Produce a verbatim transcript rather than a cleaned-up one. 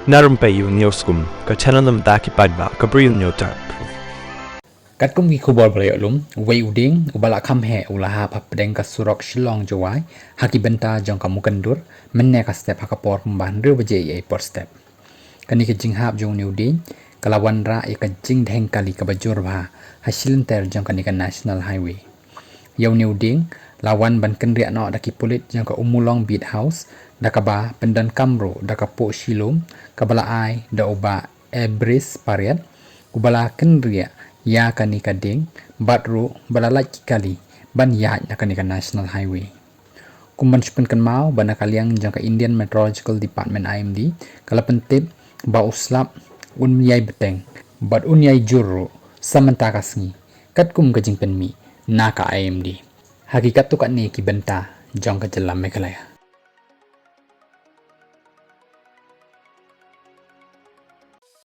Na rympei ïa u News Kum, ka channel na bynta ki paidbah ka Bri u Hynñiewtrep. Katkum ki khubor ba la ïoh lum, uwei u dieng uba la kham heh u la hap hapdeng ka surok Shillong Jowai ha ki bynta jong ka Mukyndur, mynne ka step ha ka por kumba hynriew baje eiei por step. Kane ka jinghap jong une u dieng ka la wanrah ïa ka jingdheng kali kaba jur bha ha shilynter jong kane ka National Highway. Ïa une u dieng la wan ban kynriah noh da ki pulit jong ka Ummulong Beat House, da kaba pyndonkam ruh da ka Pohseh Lum kaba la ai da u Bah Ebris Pariat, uba la kynriah ïa kane ka dieng bad ruh ba la lait ki kali ban ïaid na kane ka National Highway. Kum ban shu pynkynmaw ba na ka liang jong ka Indian Meteorological Department, I M D, ka la pyntip ba u slap un ïai bteng bad un ïai jur ruh sa mynta ka sngi, katkum ka jingpynmih na ka I M D ha ki katto katne ki bynta jong ka jylla Meghalaya.